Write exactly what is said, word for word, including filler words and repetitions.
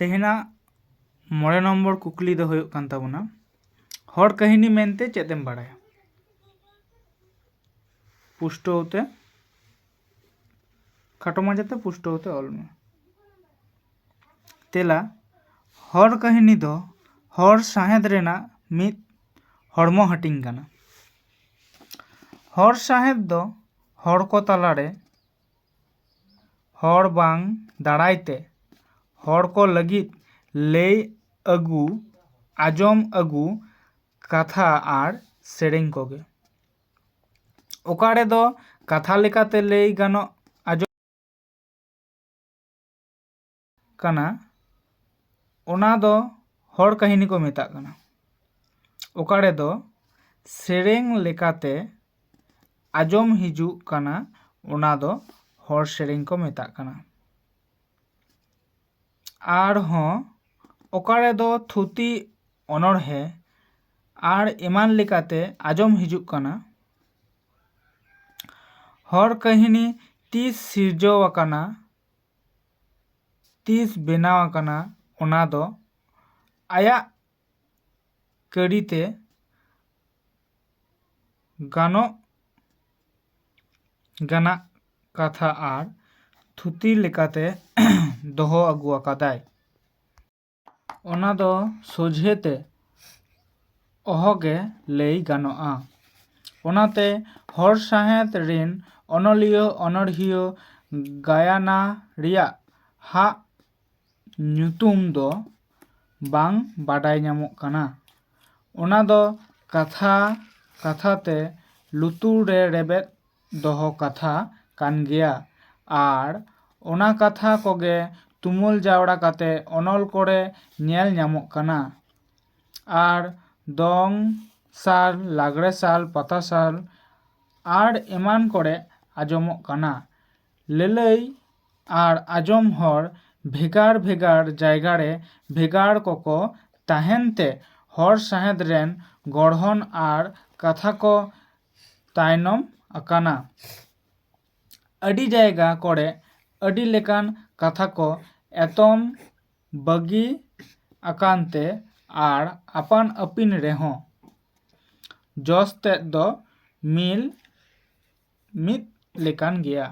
ᱛᱮᱦᱮᱧᱟᱜ ᱢᱚᱬᱮ ᱱᱚᱢᱵᱚᱨ ᱠᱩᱠᱞᱤ ᱫᱚ ᱦᱩᱭᱩᱜ ᱠᱟᱱ ᱛᱟᱵᱚᱱᱟ, ᱦᱚᱲ ᱠᱟᱹᱦᱱᱤ ᱢᱮᱱᱛᱮ ᱪᱮᱫ ᱮᱢ ᱵᱟᱲᱟᱭᱟ? ᱯᱩᱥᱴᱟᱹᱣ ᱛᱮ, ᱠᱷᱟᱴᱚ ᱢᱟᱪᱷᱟᱛᱮ ᱯᱩᱥᱴᱟᱹᱣ ᱛᱮ ᱚᱞ ᱢᱮ᱾ ᱛᱮᱞᱟ, ᱦᱚᱲ ᱠᱟᱹᱦᱱᱤ ᱫᱚ ᱦᱚᱲ ᱥᱟᱶᱦᱮᱫ ᱨᱮᱱᱟᱜ ᱢᱤᱫ ᱦᱚᱲᱢᱚ ᱦᱟᱹᱴᱤᱧ ᱠᱟᱱᱟ᱾ ᱦᱚᱲ ᱥᱟᱶᱦᱮᱫ ᱫᱚ ᱦᱚᱲ ᱠᱚ ᱛᱟᱞᱟᱨᱮ ᱦᱚᱲ ᱵᱟᱝ ᱫᱟᱨᱟᱭ ᱛᱮ ᱦᱚᱲ ᱠᱚ ᱞᱟᱹᱜᱤᱫ ᱞᱟᱹᱭ ᱟᱹᱜᱩ, ᱟᱸᱡᱚᱢ ᱟᱹᱜᱩ ᱠᱟᱛᱷᱟ ᱟᱨ ᱥᱮᱨᱮᱧ ᱠᱚᱜᱮ᱾ ᱚᱠᱟ ᱨᱮᱫᱚ ᱠᱟᱛᱷᱟ ᱞᱮᱠᱟᱛᱮ ᱞᱟᱹᱭ ᱜᱟᱱᱚᱜ ᱟᱸᱡᱚᱢ ᱠᱟᱱᱟ, ᱚᱱᱟ ᱫᱚ ᱦᱚᱲ ᱠᱟᱹᱦᱱᱤ ᱠᱚ ᱢᱮᱛᱟᱜ ᱠᱟᱱᱟ᱾ ᱚᱠᱟ ᱨᱮᱫᱚ ᱥᱮᱨᱮᱧ ᱞᱮᱠᱟᱛᱮ ᱟᱸᱡᱚᱢ ᱦᱤᱡᱩᱜ ᱠᱟᱱᱟ, ᱚᱱᱟ ᱫᱚ ᱦᱚᱲ ᱥᱮᱨᱮᱧ ᱠᱚ ᱢᱮᱛᱟᱜ ᱠᱟᱱᱟ᱾ ᱟᱨᱦᱚᱸ ᱚᱠᱟ ᱨᱮᱫᱚ ᱛᱷᱩᱛᱤ, ᱚᱱᱚᱬᱦᱮ ᱟᱨ ᱮᱢᱟᱱ ᱞᱮᱠᱟᱛᱮ ᱟᱸᱡᱚᱢ ᱦᱤᱡᱩᱜ ᱠᱟᱱᱟ᱾ ᱦᱚᱲ ᱠᱟᱹᱦᱱᱤ ᱛᱤᱥ ᱥᱤᱨᱡᱟᱹᱣ ᱟᱠᱟᱱᱟ, ᱛᱤᱥ ᱵᱮᱱᱟᱣ ᱟᱠᱟᱱᱟ, ᱚᱱᱟ ᱫᱚ ᱟᱭᱟᱜ ᱠᱟᱹᱨᱤᱛᱮ ᱜᱟᱱᱚᱜ ᱜᱟᱱᱟᱜ ᱠᱟᱛᱷᱟ ᱟᱨ ᱛᱷᱩᱛᱤ ᱞᱮᱠᱟᱛᱮ ᱫᱚᱦᱚ ᱟᱹᱜᱩ ᱟᱠᱟᱫᱟᱭ᱾ ᱚᱱᱟ ᱫᱚ ᱥᱚᱡᱷᱮᱛᱮ ᱚᱦᱚᱜᱮ ᱞᱟᱹᱭ ᱜᱟᱱᱚᱜᱼᱟ᱾ ᱚᱱᱟᱛᱮ ᱦᱚᱲ ᱥᱟᱶᱦᱮᱫ ᱨᱤᱱ ᱚᱱᱚᱞᱤᱭᱟᱹ, ᱚᱱᱚᱬᱦᱤᱭᱟᱹ, ᱜᱟᱭᱟᱱᱟ ᱨᱮᱭᱟᱜ ᱦᱟᱜ ᱧᱩᱛᱩᱢ ᱫᱚ ᱵᱟᱝ ᱵᱟᱰᱟᱭ ᱧᱟᱢᱚᱜ ᱠᱟᱱᱟ᱾ ᱚᱱᱟ ᱫᱚ ᱠᱟᱛᱷᱟ ᱠᱟᱛᱷᱟ ᱛᱮ ᱞᱩᱛᱩᱨ ᱨᱮ ᱨᱮᱵᱮᱫ ᱫᱚᱦᱚ ᱠᱟᱛᱷᱟ ᱠᱟᱱ ᱜᱮᱭᱟ᱾ ᱟᱨ ᱚᱱᱟ ᱠᱟᱛᱷᱟ ᱠᱚᱜᱮ ᱛᱩᱢᱟᱹᱞ ᱡᱟᱣᱨᱟ ᱠᱟᱛᱮ ᱚᱱᱚᱞ ᱠᱚᱨᱮ ᱧᱮᱞ ᱧᱟᱢᱚᱜ ᱠᱟᱱᱟ᱾ ᱟᱨ ᱫᱚᱝ ᱥᱟᱞ, ᱞᱟᱜᱽᱲᱮ ᱥᱟᱞ, ᱯᱟᱛᱟ ᱥᱟᱞ ᱟᱨ ᱮᱢᱟᱱ ᱠᱚᱨᱮ ᱟᱸᱡᱚᱢᱚᱜ ᱠᱟᱱᱟ᱾ ᱞᱟᱹᱞᱟᱹᱭ ᱟᱨ ᱟᱸᱡᱚᱢ ᱦᱚᱲ ᱵᱷᱮᱜᱟᱨ ᱵᱷᱮᱜᱟᱨ ᱡᱟᱭᱜᱟ ᱨᱮ ᱵᱷᱮᱜᱟᱨ ᱠᱚᱠᱚ ᱛᱟᱦᱮᱱ ᱛᱮ ᱦᱚᱲ ᱥᱟᱶᱦᱮᱫ ᱨᱮᱱ ᱜᱚᱲᱦᱚᱱ ᱟᱨ ᱠᱟᱛᱷᱟ ᱠᱚ ᱛᱟᱭᱱᱚᱢ ᱟᱠᱟᱱᱟ᱾ ᱟᱹᱰᱤ ᱡᱟᱭᱜᱟ ᱠᱚᱨᱮ ᱟᱹᱰᱤ ᱞᱮᱠᱟᱱ ᱠᱟᱛᱷᱟ ᱠᱚ ᱮᱛᱚᱢ ᱵᱟᱹᱜᱤ ᱟᱠᱟᱱ ᱛᱮ ᱟᱨ ᱟᱯᱟᱱ ᱟᱹᱯᱤᱱ ᱨᱮᱦᱚᱸ ᱡᱚᱥ ᱛᱮᱫ ᱫᱚ ᱢᱤᱞ ᱢᱤᱫ ᱞᱮᱠᱟᱱ ᱜᱮᱭᱟ᱾